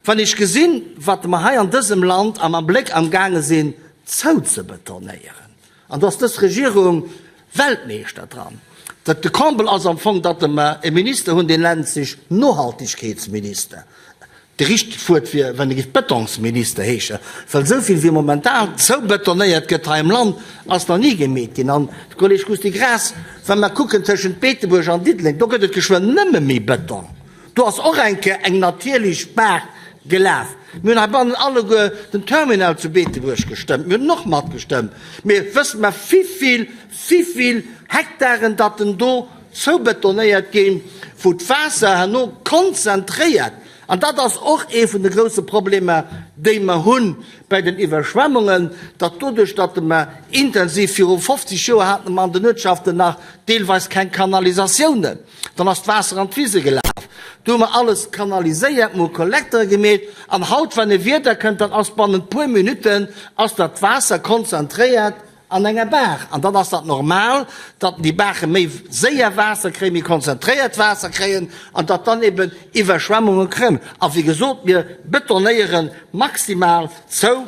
Wann ech gesinn, wat mer hei an dësem Land am Abléck amgaange sinn zouzebetonéieren, an do ass dës Regierung Weltmeeschter dran, dat de Comble ass am Fong, datt mer e Minister hunn, deen nennt sech Nohaltegkeetsminister. De richtegt Wuert wier, wann e géif Betonsminister heeschen, well esou vill wéi momentan zoubetonéiert gëtt hei am Land, ass nach ni gemeet ginn. An de Kolleg Gusty Graas, wa mer kucken tëschent Beetebuerg an Diddeleng, do gëtt et geschwënn nëmme méi Beton. Do ass och eng Kéier eng natierlech Baach gelaf. Mir hunn heibannen alleguer den Terminal zu Beetebuerg gestëmmt. Mir hunn en och matgestëmmt. Mee wësst mer, wivill, wivill Hektaren datt en do zoubetonéiert ginn, wou d'Waasser herno konzentréiert, an dat ass och ee vun de grouse Problemer, déi mer hu bei den Iwwerschwemmungen, datt doduerch, datt mer intensiv, viru 50 Joer hate mer an den Uertschaften nach deelweis keng Kanalisatiounen, dann ass d'Waasser an d'Wise gelaf, do hu mer alles kanaliséiert, mer hu Kollektere gemeet, an haut, wann e Wieder kënnt, dann ass bannent puer Minutten ass dat Waasser konzentréiert An enger Baach. An dann ass dat normal, datt déi Baache méi séier Waasser kréien, méi konzentréiert Waasser kréien an datt dann eben Iwwerschwemmunge kréien. A wéi gesot, mir betonéiere maximal zou.